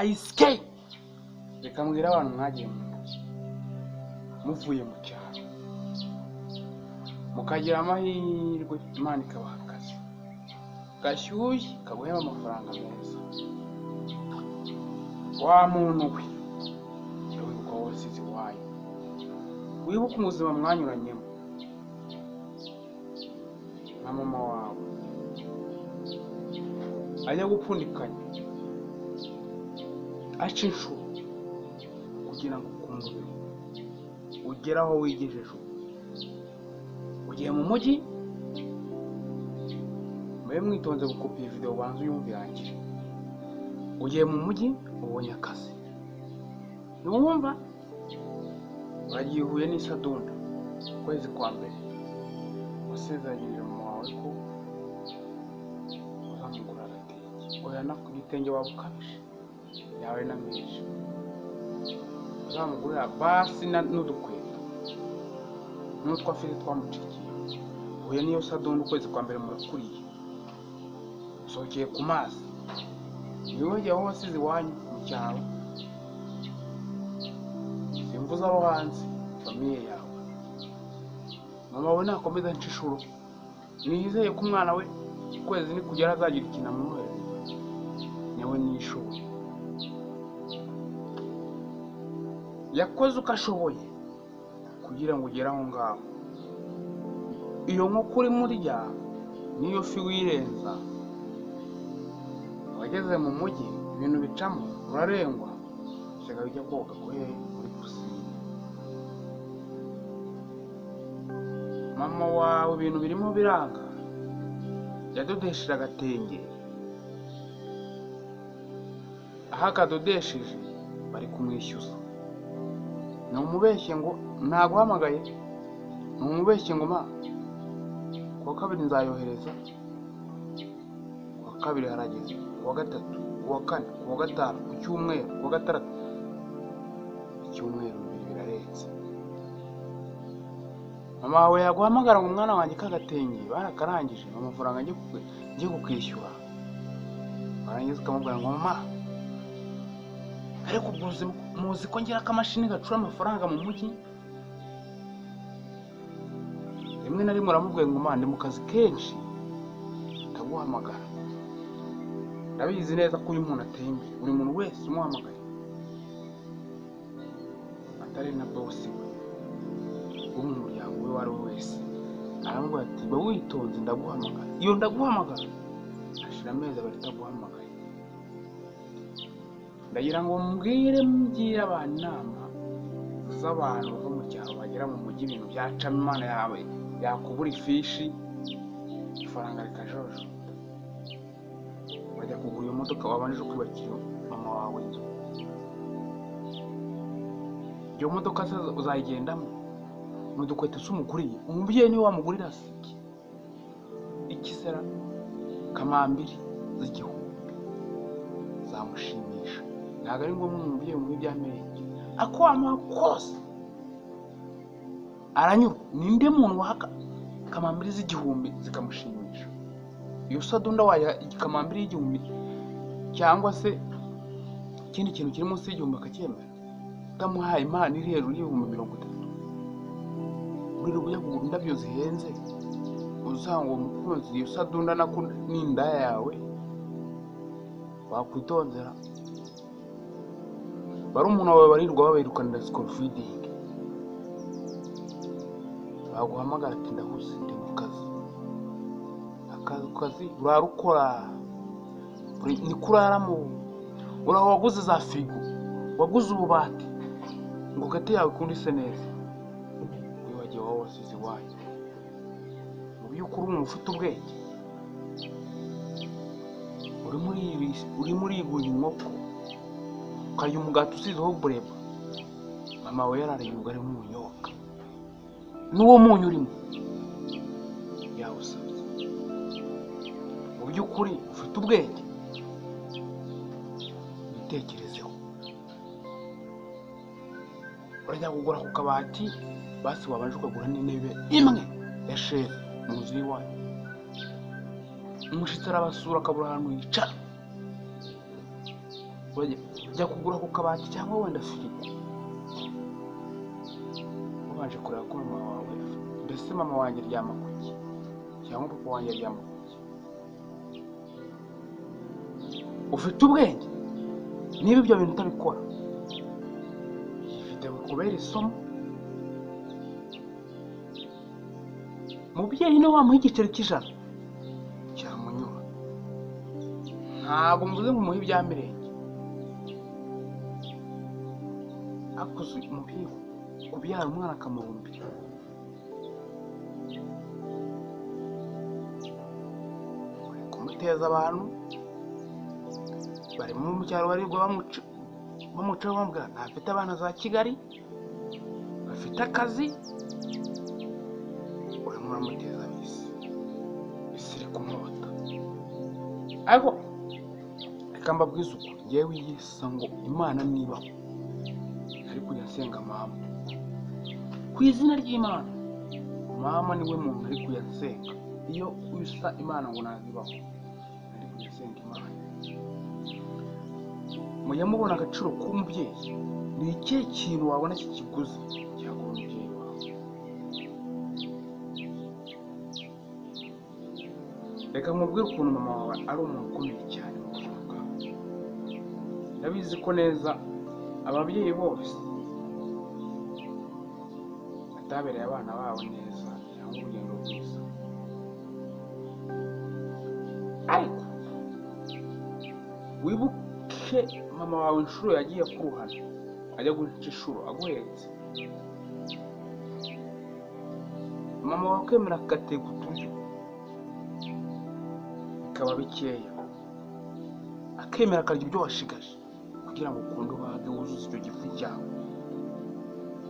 Ayisike, reka mbwira abantu mwagiye mu mujyi, muvuye mu cyaro, mukagira amahirwe Imana ikabaha akazi gashyushye kaguhemba amafaranga meza. Wa muntu we, wibuka wowe wasize iwanyu, wibuke ubuzima mwanyuranyemo na mama wawe ajya gupfundikanya aca inshuro kugira ngo ukunde ubeho ugere aho wigejeje ubu. Ugiye mu mujyi, mube mwitonze gukopiye video, banza uyumve irangire. Ugiye mu mujyi ubonye akazi, ntiwumva uragiye uhuye n'isadunda. Ukwezi kwa mbere wasezeranyije mama wawe ko uzamugura agatenge, oya na igitenge waba ukabije yawe na menshi, uzamugurira basi n'udukweto n'utwo afite twamucikiye. Uhuye n'iyo sadunda, ukwezi kwa mbere murakuriye, usohokeye ku mazi, ntiwongeye aho wasize iwanyu mu cyaro, simvuze abo hanze, famiye yawe. Mama we nakomeza nshishuro, nizeye ko umwana we ukwezi nikugera azagira ikintu amwoherereza, nawe nishoboye. Yakoze uko ashoboye kugira ngo ugere aho ngaho. Iyo nkoko urimo urya niyo fi wirenza, wageze mu mujyi ibintu bicamo urarengwa, usigaye ujya koga kwe muri pisine. Mama wawe ibintu birimo biranga, yadodesheje agatenge, aho akadodesheje bari kumwishyuza. Numubeshye ngo naguhamagaye, numubeshye ngo ma kuwa kabiri nzayohereza, kuwa kabiri harageze, kuwa gatatu, kuwa kane, kuwa gatanu, ku cyumweru, kuwa gatandatu, icyumweru bibiri birarenze. Mama wawe yaguhamagara ngo umwana wanjye kagatenge barakarangije, amafaranga ngiye kukwishyura, warangiza ukamubwira ngo mama, ariko muzi ko ngira akamashini gacura amafaranga mu mujyi. Rimwe na rimwe uramubwiye ngo mama ndi mu kazi kenshi ndaguhamagara. Ndabizi neza ko uyu muntu ateye imbere, buri muntu wese umuhamagaye atari na bosi we wo mu muryango we uwo ari we wese, aramubwira ati ba witonze ndaguhamagara. Iyo ndaguhamagara hashira amezi abiri ataguhamagaye. Ndagira ngo mbwire mugire abantu inama z'abantu bava mu cyaro bagera mu mujyi, ibintu byacamo Imana yawe yakubura ifishi ifaranga rikajojo, bajya kugura iyo modoka wabanje kwiyubakira mama wawe inzu. Iyo modoka se uzayigendamo? Ni udukweto se umuguriye? Umubyeyi niwe wamugurira se iki? Iki sera kamambiri z'igihumbi zamushimisha. Ntabwo ari ngombwa umubyeyi umuhe ibyamerenge, ako wamuha kose aranyurwa. Ninde muntu wahaka kamambiri z'igihumbi zikamushimisha? Iyo sadunda wayiha kamambiri y'igihumbi cyangwa se ikindi kintu kiri munsi y'igihumbi akacyemera, utamuhaye impano iri hejuru y'ibihumbi 30, uririrwa ujya kugura indabyo zihenze uzanga uwo mukunzi. Iyo sadunda nako n'indaya yawe wakwitondera. Barumuna bawe barirwa babirukanira sikorofidingi, baguhamagara ati ndahuze ndi mu kazi. Akazi kazi urarukora niko uraramo, uraho waguze za firigo, waguze ububati ngo gate yawe ikunde ise neza, wibagiwe wowe wasize iwanyu. Mu by'ukuri umuntu ufite ubwenge urimo urigura inkoko ukarya umugati usizeho bureba, mama we yarariye ubugari n'ubunyobwa n'uwo munyu urimo yawusabye. Mu by'ukuri ufite ubwenge, bitekerezeho. Urajya kugura ku kabati, basi wabanje ukagura n'intebe imwe ya sheze mu nzu y'iwanyu. Umushyitsi arabasura akabura ahantu yicara. Jya kugura ku kabati cyangwa wenda firigo, ubanje kureba ko mama wawe, mbese mama wanjye aryama kuki cyangwa papa wanjye aryama kuki. Ufite ubwenge niba ibyo bintu utabikora, iyi video ikubera isomo. Mubyeyi niwe wamuha igiceri cy'ijana cyamunyura, ntabwo mvuze ngo umuhe ibya mirenge, akuze umubyeyi kubyara umwana akamurumbira. Uri kumuteza abantu barimo mu cyaro barirwa bamucaho bamubwira ntafite abana za Kigali bafite akazi, urimo uramuteza bisi, isi iri kumwota. Ariko reka mbabwize ukuri, njyewe yisa ngo Imana nibaho nari kujya nsenga mama ku izina ry'Imana. Mama niwe muntu ari kujya nsenga. Iyo usa Imana ngo ntazibaho, nari kujya nsenga Imana. Mujya mubona agaciro k'umubyeyi. Ni ikihe kintu wabona kikiguzi cyagura umubyeyi wawe? Reka nkubwire ukuntu mama wawe ari umuntu ukomeye cyane mu buzima bwawe. Ndabizi ko neza ababyeyi bose batabereye abana babo neza cyangwa urugendo rwiza, ariko wibuke mama wawe inshuro yagiye akuruhana ajya guca inshuro aguhetse. Mama wawe akemera agateka uturyo bikaba bikeya, akemera akarya ibyo washigaje kugira ngo ukunde uhage wuzuze icyo gifu cyawe.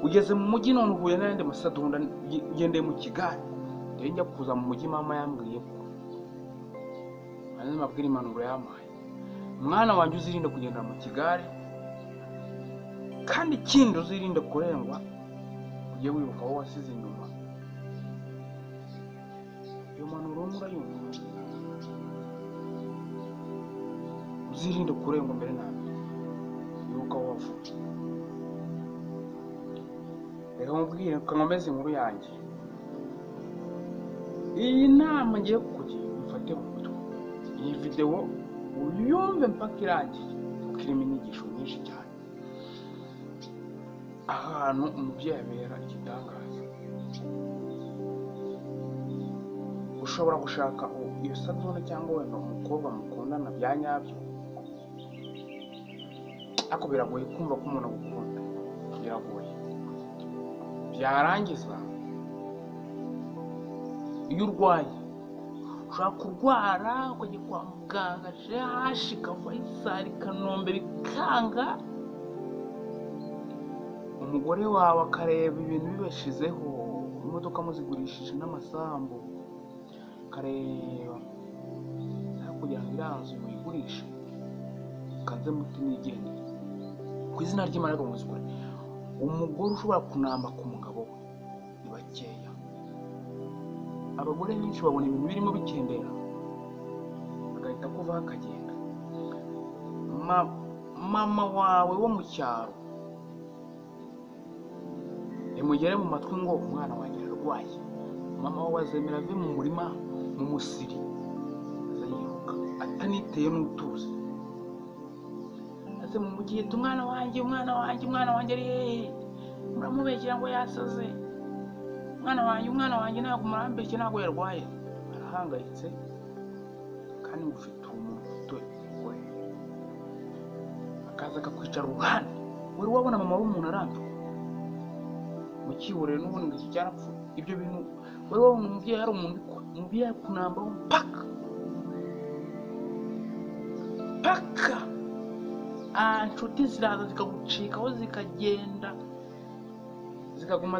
Ugeze mu mujyi none uhuye n'ayandi masadunda, ngendeye mu kigare rero njya kuza mu mujyi, mama yambwiye ko hanyuma abwira impanuro yampaye, mwana wanjye uzirinde kugendera mu kigare, kandi ikindi uzirinde kurengwa, ujye wibuka aho wasize inyuma. Iyo mpanuro murayumva, uzirinde kurengwa mbere na mbere, wibuka aho wavuye. Reka nkubwire, reka nkomeze inkuru yanjye. Iyi nama ngiye kukugira mfate mu mutwe, iyi videwo uyumve mpaka irangiye, kuko irimo inyigisho nyinshi cyane. Ahantu umubyeyi abera igitangaza, ushobora gushaka iyo sadone cyangwa wenda umukobwa mukundana bya nyabyo, ariko biragoye kumva ko umuntu agukunda, biragoye. Byarangiza iyo urwaye, ushobora kurwara ukajya kwa muganga jashika Faisal Kanombe bikanga, umugore wawe akareba ibintu bibashizeho, imodoka muzigurishije n'amasambu, akareba kugira ngo iranzu muyigurishe kanze muti nigendere ku izina ry'Imana. Ariko muzikore, umugore ushobora kunamba ku mugabo we ni bakeya. Abagore benshi babona ibintu birimo bikendera agahita kuvaho akagenda. Mama wawe wo mu cyaro imugere mu matwi ngo umwana wanjye ararwaye, mama wawe azemera ave mu murima mu musiri aza yiruka ataniteye n'utuzi, aze mu mujyi ati umwana wanjye, umwana wanjye, umwana wanjye ari hehe? Muramubeshyira ngo yasaze, umwana wanjye, umwana wanjye ntabwo murambeshye, ntabwo yarwaye. Arahangayitse kandi ngo ufite umuntu ufite umugore, akaza akakwicara uruhande. Wari wabona mama w'umuntu arambirwa mukihorere n'ubundi ngo iki cyarapfuye? Ibyo bintu wari wabona umubyeyi hari umuntu ubikora? Umubyeyi ari kunambaho mpaka paka, inshuti ziraza zikagucikaho zikagenda, zikaguma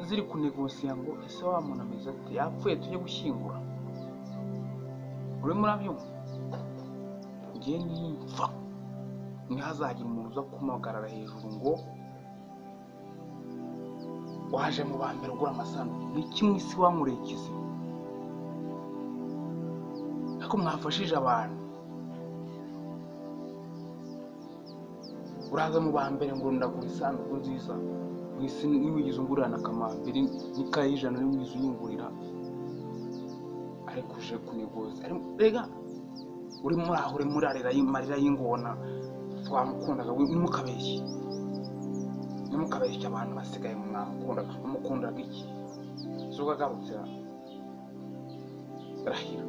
ziri kunegosiya ngo ese wa muntu ameze ate, yapfuye tujye gushyingura. Urimo urabyumva? Njye nimfa ntihazagira umuntu uza kumuhagarara hejuru ngo waje mu ba mbere ugura amasanduku. Ni iki mu isi wankoreye kizima? Ariko mwafashije abantu. Uraza mu ba mbere ngo ndagura isanduku nziza mu isi, ntiwigeze ungurira na kamambiri n'ikayi y'ijana, ntiwigeze uyingurira, ariko uje kunegoza. Rega uri muri aho, uri muri arira amarira y'ingona. Twamukundaga, ntimukabeshye, ntimukabeshye abantu basigaye. Mwamukundaga, mumukundaga iki? Zuba agarutse, rahira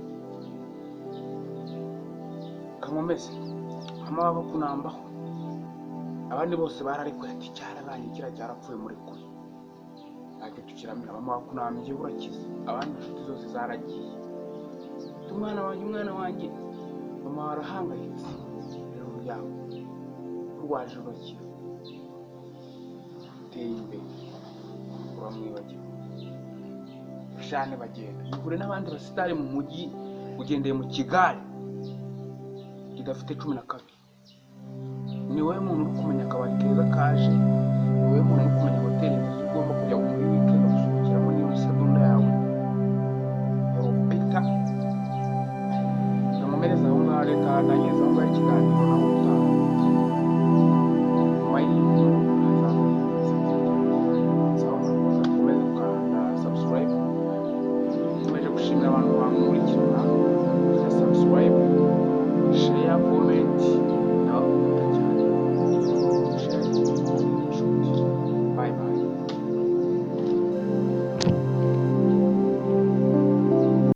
kankomeze mama wabo kunambaho. Abandi bose bararekuye, ati cyararangiye, kiriya cyarapfuye, muri kure ntacyo tukiramira. Mama wakunambye urakize, abandi inshuti zose zaragiye. Umwana wanjye, umwana wanjye, mama warahangayitse. Rero yawe urwaje urakira, uteye imbere, uramwibagiwe. Shane bagenda ihure n'abandi basitari mu mujyi, ugendeye mu kigare kidafite 12. Ni wowe muntu uri kumenya akabari keza kaje, ni wowe muntu uri kumenya hoteli nziza ugomba kujya muri weekend gusohokeramo niba isadunda yawe Peter. Ndamumereza aho ngaho, reka nangeze aho ngaho ikiganiro nawe utaha.